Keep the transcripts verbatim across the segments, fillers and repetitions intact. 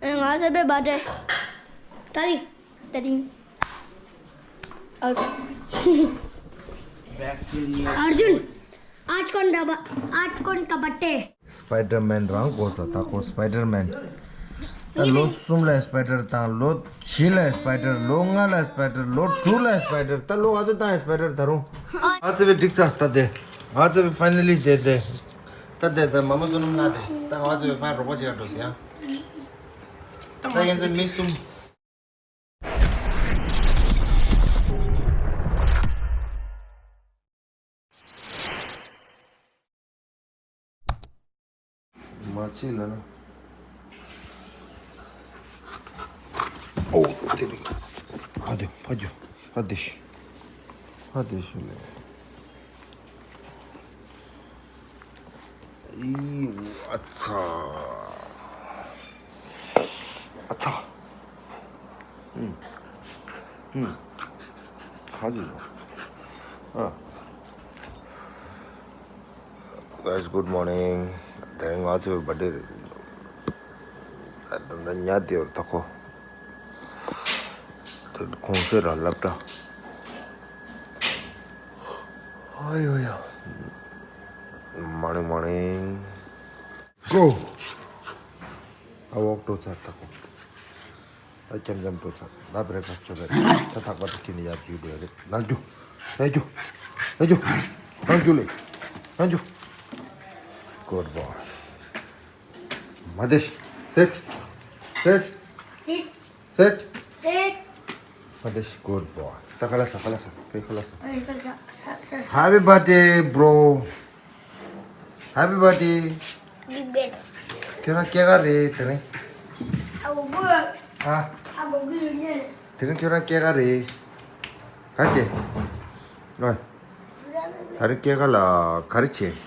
ང་ཚོའི་བར་ཌེ། ད་རིང་། ད་རིང་། ཨར་ཇུན། आज कौन का ब- आज कौन का बर्थडे? སྤའི་ཌར་མེན་རང་གོ་ས་ད་ཁོ་སྤའི་ཌར་མེན། ད་ལོ་གསུམ་ལ་སྤའི་ཌར་དང་ལོ་བཞི་ལ་སྤའི་ཌར། ལོ་ལྔ་ལ་སྤའི་ཌར། ལོ་དྲུག་ལ་སྤའི་ཌར། ད་ལོ་ག་ཚོད་བཏང་ཡ་སྤའི་ཌར་ད་རུང་། ང་ཚོ་བའི་འགྲིག་ཚར་ད་དེ། ང་ཚོ་བའི་ཕའི་ནལ་ལི་དེ་དེ། ད་དེ་ད་མ་མ་བསོད་ནམས་ན་དེ་ད་ང་ཚོ་བའི་ཕར་རོགས་པ་བྱེད་ཡ་འགྲོ་ཟེར་ཡ། ད་ང་ཚོ་མི་གསུམ། མ་ཚད་ལ་ན། ཨོ་དེ་རིང་། ཕ་དེ་ཕ་རྒྱུ་ཕ་དེ་ཤི་ཕ་དེ་ཤི་ལེ། ཨི་ཨ་ཚ། ཨ་ཚ། ཨུམ། ཨུམ། ཚ་ཅིག་ཡོད། ཨ། Guys, good morning. དེ་རིང་ང་ཚོའི་བར་ཌེ་རེད། ད་ད་ཉལ་བསྡད་ཡོད་ད་ཁོ། དེ་གུང་སེང་ར་སློབ་གྲྭ། ཨ་ཡོ་ཡ། Morning, morning. Go. ཨ་ཝོག་འགྲོ་ཚར་ད་ཁོ། ད་འཇམ་འཇམ་འགྲོ་ཚར། ད་བྷི་རེག་ཕ་སི་ཊི་བྱོས་པས། ད་ཐག་པ་དེ་ཁྱེར་ནས་ཡར་རྒྱུག་འགྲོ་ཡ་རེད། ནང་རྒྱུག་ནང་རྒྱུག་ནང་རྒྱུག་ནང་རྒྱུག་ལེ། ནང་རྒྱུག Good boy. མ་བདེ། Sit. Sit. Sit. Sit. Sit. མ་བདེ། Good boy. ད་ཁ་ལག་ཟ། ཁ་ལག་ཟ། ཁ་ལག་ཟ། ཨེ་ཁ་ལག་ཟ། ཟ། ཟ། Happy birthday, bro. Happy birthday. Big bad. ཁྱོད་རང་སྐྱེས་སྐར་རེད་དེ་རིང་། ཨ་བོ་བོ། ཨ། ཨ་བོ་བོ་ཡིན་ནི། དེ་རིང་ཁྱོད་རང་སྐྱེས་སྐར་རེད། ག་བྱེད། ཨོ། ད་རིང་སྐྱེས་སྐར་ལ་ག་རེ་བྱེད།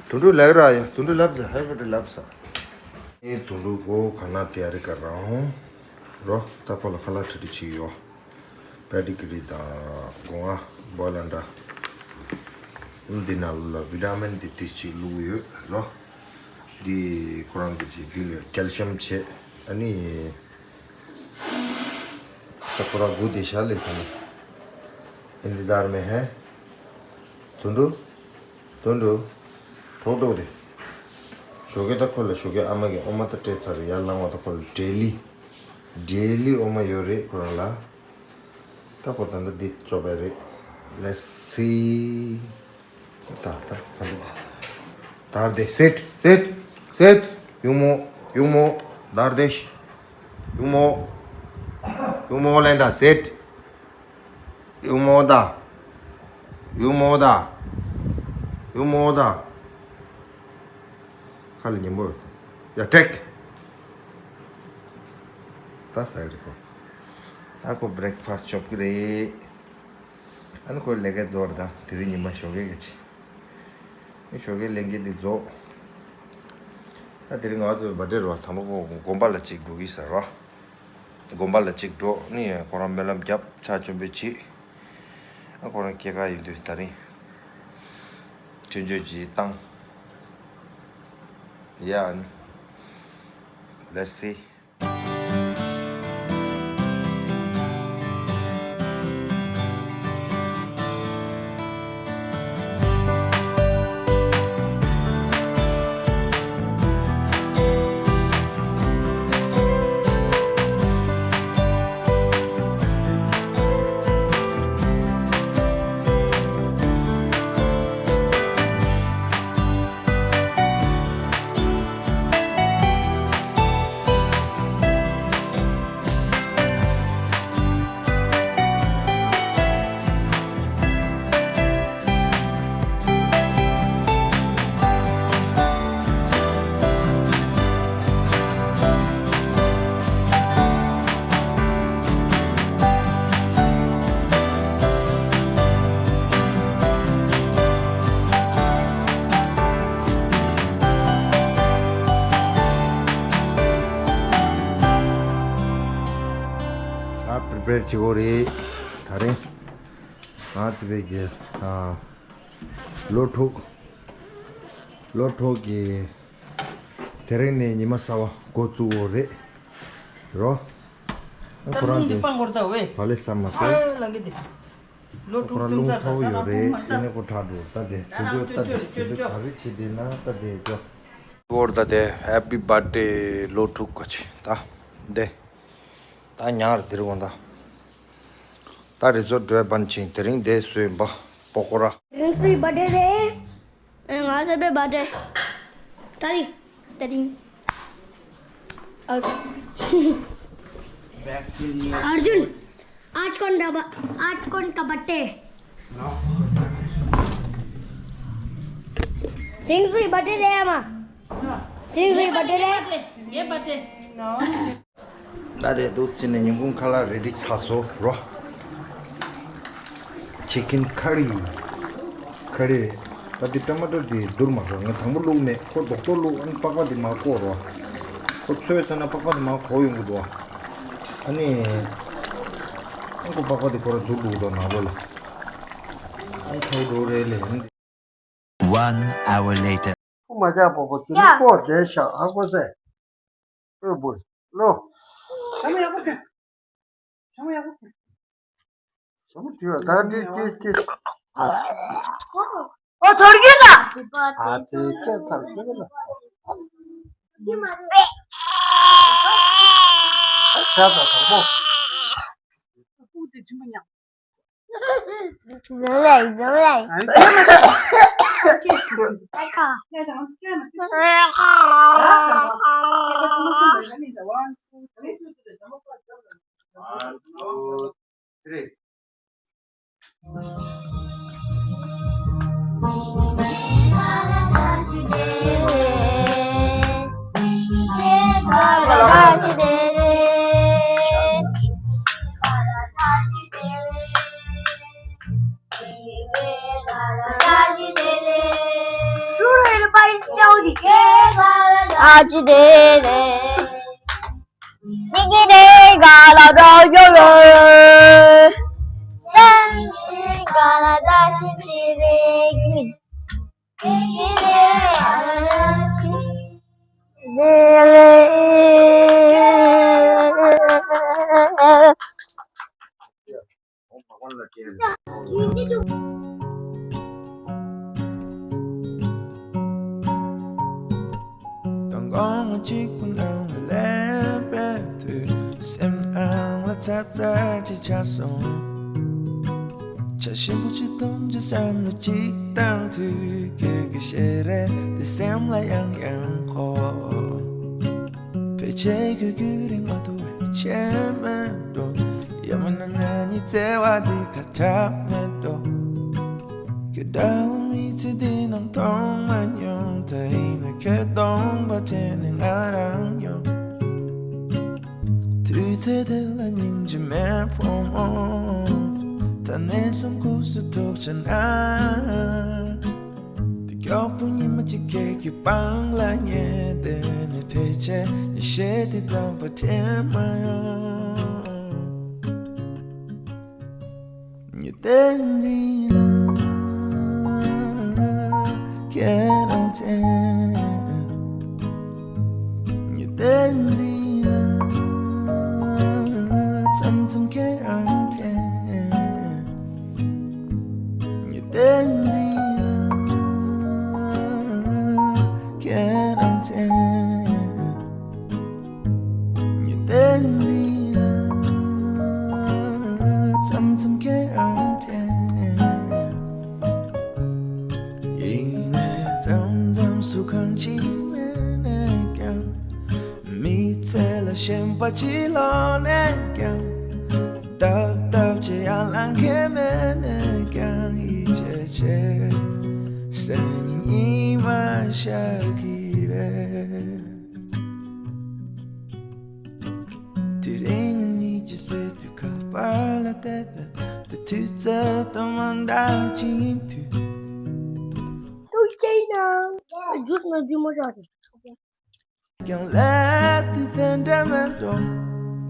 དུད་འགྲོ་ལབ་ར་ཡ། དུད་འགྲོ་ལབ་ཟ། ཧེ་བོ་དེ་ལབ་ཟ། ཨེ་དུད་འགྲོ་གོ་ག་ན་དེ་ཨ་རི་ཀ་རང་། རོ། ད་ཁོ་ལ་ཁ་ལག་ཁྲིད་དེ་ཅིག་ཡོད། པེ་ཌི་གི་རི་དང་སྒོ་ང་། བོ་ལ་འདྲ། འདི་ནང་ལོགས་ལ་བི་ཊ་མིན་འདི་ཏིས་ཅིག་བླུགས་ཡོད་རོ། འདི་ཁོ་རང་གི་ཅིག་འདི་ལ་ཀལ་ཤི་ཡམ་བྱེད། ཨ་ནི་ད་ཁོ་རང་སྒུག་བསྡད་ཤག་ལེ། ཁ་ནི་ཨིན་དི་དར་མེ་ཧེ། དུད་འགྲོ། དུད་འགྲོ། ཐོག་ཐོག་དེ། ཞོགས་ཀས་ད་ཁོ་ལ་ཞོགས་ཀས་ཨ་མ་གིས་འོ་མ་ད་སྤྲད་ཚར་རེད། ཡར་ལངས་པ་ད་ཁོ་ལ་ཌེ་ལི། ཌེ་ལི་འོ་མ་ཡོད་རེད་ཁོ་རང་ལ། ད་ཁོ་ད་ལྟ་འདི་བཙོག་པ་རེད། Let's see. ད་ད་ད་ད་དར་དེ། Sit. Sit. Sit. ཡུ་མོ། ཡུ་མོ། དར་དེ། ཡུ་མོ། ཡུ་མོ་ལེན་ད། Sit. ཡུ་མོ་ད། ཡུ་མོ་ད། ཡུ་མོ་ད། ཁ་ལ་ཉན་པོ་ཡོད། ཡ་ཀྲེག་ད་ཟ་ཡི་རེད་ཁོ། ད་ཁོ་བྷི་རེག་ཕ་སི་ཊི་ཆོབ་ཀྱི་རེད། ཨ་ནི་ཁོ་ལས་ཀ་རྫོགས་རེད། ད་དེ་རིང་ཉི་མ་ཞོགས་ཀས་ཀྱི་ཆེ། ཨ་ཞོགས་ཀས་ལས་འགན་འདི་རྫོགས། ད་དེ་རིང་ང་ཚོ་བྷར་ཌེ་རེད་བ། དང་པོ་ཁོ་དགོན་པ་ལ་གཅིག་འགྲོ་གི་ཟེར་བ། དགོན་པ་ལ་གཅིག་འགྲོ་ནི་ཁོ་རང་སྨོན་ལམ་རྒྱབ། ཕྱག་མཆོད་འབུལ་བྱེད། ཨ་ཁོ་རང་སྐྱེས་སྐར་ཡིན་དུས་ད་རིང་ཆུ་མཆོད་ཅིག་བཏང་། ཡ་ཨ་ནི། Let's see. ད་པི་རི་པེར་བྱེད་དགོས་རེད། ད་རེས་ང་ཚོ་བའི་གི་ཨ་ལོ་དྲུག་ལོ་དྲུག་གི་ དེ་རིང་ནས་ཉི་མ་གསར་པ་འགོ་བཙུགས་འོ་རེད། རོ། ད་ཁོ་རང་རླུང་འདི་དེ་སྤང་བར་ད་བས། བ་ལེ་ས་མ་ཨ་སོ། ལ་གི་དེ། ལོ་ཁོ་དྲུག་རང་ཙམ་རླུང་ད་ཐོག་ད་ཡོད་རང་རེད། ཕུང་མ་ད། དེ་ནས་ཁོ་དྲག་འགྲོ་ད་དེ་དུས་ཚོད་ད་དེ་དུས་ཚོད་ག་རེ་བྱེད་དེ་ན་ད་དེ་ཅོ། འོར་ད་དེ་Happy Birthday ལོ་དྲུག་ག་ཆེ་ད་དེ། ད་ཉར་དེ་རུ་འོང་ད། ད་རི་སོར་འགྲོ་བན་ཆིང་དེ་རིང་དེ་སོས་འབའ་པོ་ཀོ་ར། རིང་སུའི་བར་ཌེ་རེད། ཨེ་ང་ཚེ་པའི་བར་ཌེ། ཏ་ལི། ཏ་རིང་། ཨར་ཇུན། आज कौन का birthday? Ring भी बर्थडे रे आमा। रिंग भी बर्थडे रे। ये बर्थडे। ད་དེ་འདུག་ཕྱིན་ནས་ཉིན་གུང་ཁ་ལག་རེ་ཌི་ཚར་སོང་རོ། ཅི་ཁིན་ཁ་རི། ཁ་རི་རེད། ད་འདི་ཊ་མ་ཊར་འདི་བསྡུར་མ་སོང་། ངས་དང་པོ་བླུགས་མེད། ཁོ་རྡོག་རྡོག་བླུགས། ཨ་ནི་པགས་པ་འདི་མར་བཀོག་རོ། ཁོ་ཚོས་ཚ་ན་པགས་པ་འདི་མར་གོ་ཡོང་གི་འདུག་ཨ་ནི། ཨ་ཁོ་པགས་པ་འདི་ཁོ་ར་བསྡུར་འདུག་དོ་ནང་ལོགས་ལ། ཨ་ཁོ་འགྲོ་རེད་ལས། One hour later. ཁུ་མ་ཇག་པོ་པོ་དེ་ནི་ཡ། ཀོ་བསྡད་ཤག་ཨ་ཀོ་སེ། ཨོ་བུ་ལོ། ཞྭ་མོ་ཡག་པོ་ཁྱེར། ཞྭ་མོ་ཡག་པོ་ཁྱེར། ཞྭ་མོ་དུས་ལ་ད་ཏི་ཏི་ཏི། ཨོ་ཐོར་གྱིན་ན། ཨ་ཙི་སྐད་ཚར་ཁྱེར་ལ། ཨ་ཤ་ད་དང་པོ། ཨ་ཁུ་དེ་ཆེན་པོ་ཉག་དང་གོང་མ་གཅིག་པུ་ནང་ལ་སླེབས་པའི་དུས། སེམས་ནང་ལ་ཚབ་ཚ་ཅིག་ཆགས་སོང་། བྱ་ཞིམ་པོ་ཅིག་འཐུང་ཅིག་བསམ་བློ་ཅིག་བཏང་དུས། སྐྱོ་གི་ཞེ་རེ་འདི་སེམས་ལ་ཡང་ཡང་འཁོར། ཕལ་ཆེར་ཁྱོད་རྒྱུན་རིང་མ་ཐུབ་པའི་ཆད་མེད་འགྲོ། ཡང་མིན་ན་ང་གཉིས་བརྩེ་བ་འདི་ཁ་གྲག་མེད་འགྲོ། ཁྱོད་འདྲ་བོ་མི་ཚེ་འདི་ནང་མཐོང་མ་མྱོང་། ད་ཡིན་ན་ཁྱོད་སྟོང་པ་དྲན་ནས་ང་རང་ཡོང་། དུས་ཚོད་དེ་ལ་སྙིང་རྗེ་མེད་ཕོ་མོ། ད་ནས་བཟུང་ཁུག་སུ་ཐུག་ཆ་ན། དེ་མགྱོགས་པོ་ཉི་མ་གཅིག་ཁྱེད་ཀྱི་པང་ལ་ཉལ་ཏེ་ནི་ཕལ་ཆེར་ཉི་ཤེལ་དེ་ཙམ་པ་དྲན་མ་ཡོང་། ཉི་སྟེང་འཛིན་ལ་ཁྱེད་རང་དྲན། ཉི་སྟེང་འཛིན་ལ་མཚམས་མཚམས་ཁྱེད་རང་དྲན། ཉི་སྟེང་འཛིན་ལ་ཁྱེད་རང་དྲན། ཉི་སྟེང་འཛིན་ལ་མཚམས་མཚམས་ཁྱེད་རང་དྲན། ཡིན་ནའི་མཚམས་མཚམས་སུ་གང་ཅི་མེད་ནས་ཀྱང་། མི་ཚེ་ལ་ཞེན་པ་ཅི་ལོག་ནས་ཀྱང་། སྟབས་སྟབས་ཅི་ཡང་ལང་ཁེ་མེད་ནས་ཀྱང་། ཡིད་ཆེས་ཆེ་སེམས་ཉིད་མ་ཤར་གི་རེད། དེ་རིང་ཉིད་ཀྱི་སེ་དུས་ཁ་པར་ལ་བལྟས་པས། དེ་དུས་ཚོད་དང་མ་འདྲ་ཅིག་ཡིན་དུས། ཏུ་ཅེ་ན་ཇུས་ན་ཇུ་མོ་ཇ་དེ། ཀྱང་ལས་དུས་དེ་འདྲ་མེད་འགྲོ།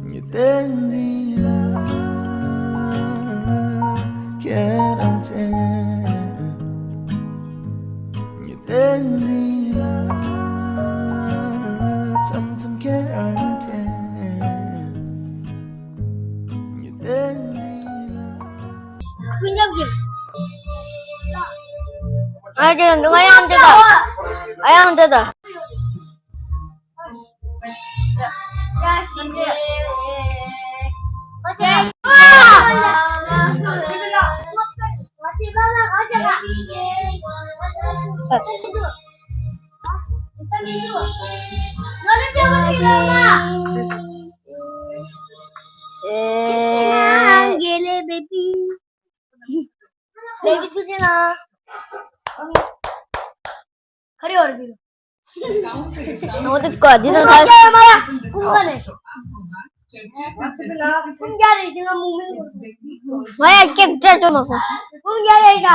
ཉི་སྟེང་འཛིན་ལ་ཁྱེད་རང་དྲན། ཉི་སྟེང་འཛིན་ལ་ ང་ཅི་ང་ཡང་འདི་དང་། ང་ཡང་འདི་དང་། ཁ་རེ་བར་གྱི། ནོ་དེ་ཀ་འདི་ན་ཁ། ཀུན་ཀ་ནས། ཀུན་ཀ་རེ་ཞིག་ལ་མུ་མེད། ང་ཡ་སྐད་བྲལ་ཅོ་ནོ་སོ། ཀུན་ཀ་རེ་ཤ།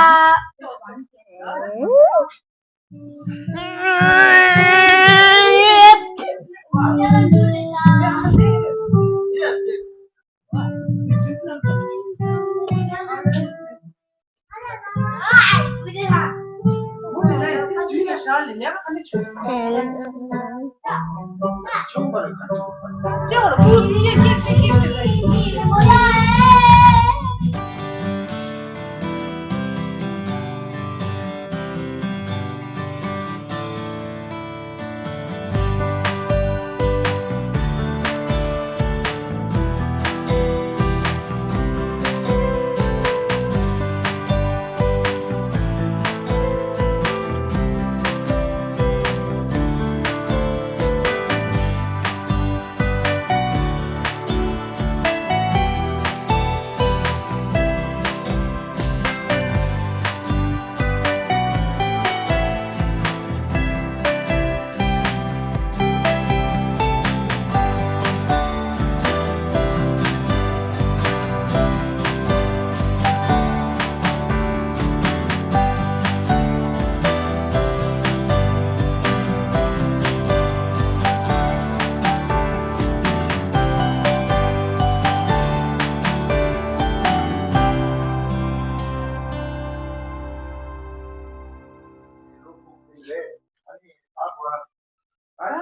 ཨ།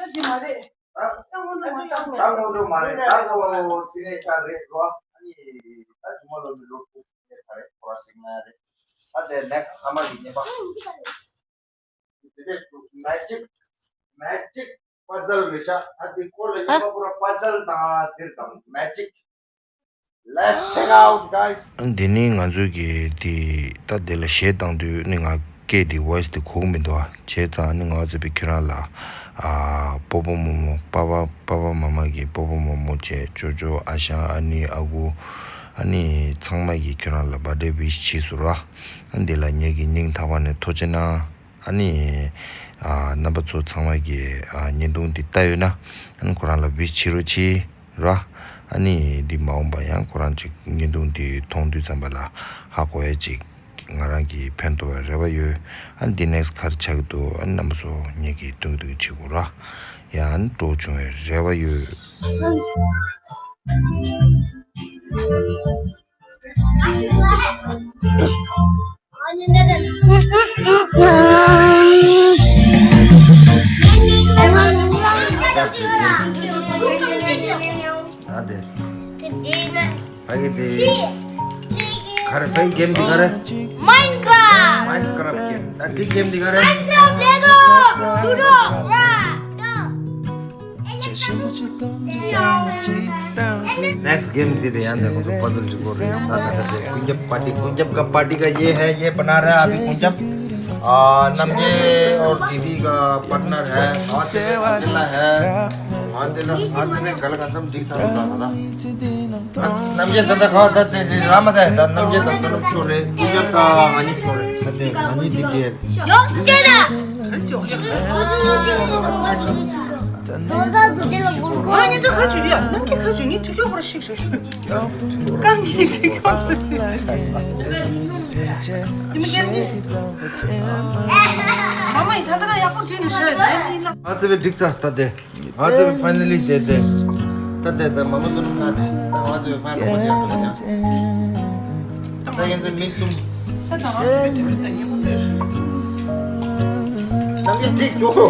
ད་ཅི་མ་རེད། ད་སྔོན་འགྲོ་མ་རེད། ད་སྔོན་འགྲོ་མ་རེད། ད་ཁོ་སི་གནེ་ཅར་རེད་རོ། ཨ་ནི་ད་ཇུ་མ་ལོ་མི་ལོ་ཁུག་སི་གནེ་ཅར་རེད། ཁོ་ར་སི་གནེ་རེད། ད་དེ་ནེག་སི་ཨ་མ་གི་ཉེས་པ། དེ་ནས་མེ་ཇིག་མེ་ཇིག་པ་ཛལ་རེད་ཤག་ད་དེ་ཁོ་ལ་ཉེས་པ་ཁོ་ར་པ་ཛལ་དང་དེར་དང་མེ་ཇིག Let's check out, guys. འདི་ནི་ང་ཚོའི་གི་དེ་ད་དེ་ལ་གཞས་བཏང་དུས་ནི་ང་སྐད་དེ་voice་དེ་གོ་གི་མི་འདུག་ཨ། བྱས་ཙང་ནི་ང་ཚོ་བི་ཁྱོད་རང་ལ་ཨ་སྤོ་བོ་རྨོ་མོ་པ་པ་པ་པ་མ་མ་གི་སྤོ་བོ་རྨོ་མོ་བྱས་ཅོ་ཅོ་ཨ་ཞང་ཨ་ནེ་ཨ་ཁུ་ཨ་ནི་ཚང་མ་གི་ཁྱོད་རང་ལ་བར་ཌེ་ཝིཤ་བྱས་སོང་ར། ཨ་འདི་ལ་ངེད་ཀྱི་སྙིང་ཐག་པ་ནས་ཐུགས་རྗེ་གནང་། ཨ་ནི་ཨ་རྣམ་པ་ཚོ་ཚང་མ་གི་ཨ་བརྙན་ཐུང་འདི་ལྟ་ཡོད་ན་ཨ་ནི་ཁོ་རང་ལ་ཝིཤ་བྱེད་རོགས་གྱིས་ར། ཨ་ནི་འདི་མ་འོངས་པ་ཡང་ཁོ་རང་ཅིག་བརྙན་ཐུང་འདི་མཐོང་དུས་ཙམ་པ་ལ་ཧ་གོ་ཡ་ཅིག་ང་རང་གི་ཕན་ཐོགས་པའི་རེ་བ་ཡོད། ཨ་ནི་འདི་ནེག་སི་ག་རེ་ཆགས་ཀྱི་འདུག་ཨ་ནི་རྣམ་པ་ཚོ་ངེད་ཀྱི་སྟོན་གྱི་འདུག་བྱེད་དགོས་ར། ཡང་འགྲོ་བྱུང་བའི་རེ་བ་ཡོད། ཨ་དེ། ཨ་ཡེ་དེ། ག་རེ་ཕའི་གེམ་དེ་ག་རེ། Minecraft. Minecraft་གེམ། ཨ་དེ་གེམ་དེ་ག་རེ། Minecraft་ལེ་གོ། Ludo། ར། Next game དེ་ཡང་དེ་ཁོ་ཚོ་པ་ཛལ་གཅིག་པོ་རེད། ད་ད་ད་དེ་ཀུན་ཁྱབ་པར་ཊི། ཀུན་ཁྱབ་ཀ་པར་ཊི་ཀ་ཡེ་ཧེ་ཡེ་བ་ན་རེ་ཨ་བི་ཀུན་ཁྱབ། ཨ་རྣམ་རྒྱལ་ཨོར་དི་དི་ཀ་པར་ཊི་ནར་ཧེ། ཨ་ཙེ་ཨ་ཙེ་ལ་ཧེ། ཨ་ཙེ་ལ་ཨ་ཙེ་ལ་ག་ལ་ག་ཙམ་འགྲིག་ཐལ་ད་ད་ད། རྣམ་རྒྱལ་ད་ལྟ་ཁ་ད་ཙེ་ཙེ་ར་མ་ཟད་ད་རྣམ་རྒྱལ་ད་བསོད་ནམས་ཆོས་རེད། ཀུན་ཁྱབ་ད་ང་གཉིས་ཆོས་རེད། ད་དེ་ང་གཉིས་དེ་འདྲས། ཡོ་ཙེ་ད། ང་གཉིས་ད་ཁ་ཆུ་ཡ་རྣམ་རྒྱལ་ཁ་ཆུ་ངས་ཁྲིག་ཁྱོག་པར་ཤིག་རེད། རྐང་གཉིས་ཁྲིག་ཁྱོག་པར། དེ་མི་རྒན་གྱི། མ་མ་ཡིན་ད་ལྟ་ར་ཡག་པོ་བྲིས་ནས་བཞག་ཡོད་ད་ཡིན་ལ། ཨ་ཙི་བས་འགྲིག་ཚར་ད་དེ། ང་ཚོས་ཕའི་ནལ་ལི་དེ་དེ། ད་དེ་ད་མ་མ་ཚོ་ན་དེ་ད་ང་ཚོས་ཕའི་ནལ་ལི་ཡག་པོ་ཡ། ད་ཡིན་ཚོ་མི་གསུམ། ད་ང་ཚོ་མི་གཅིག་ད་ཡིན་པ་རེད། ནམ་རྒྱུན་འགྲིག་འགྲོ།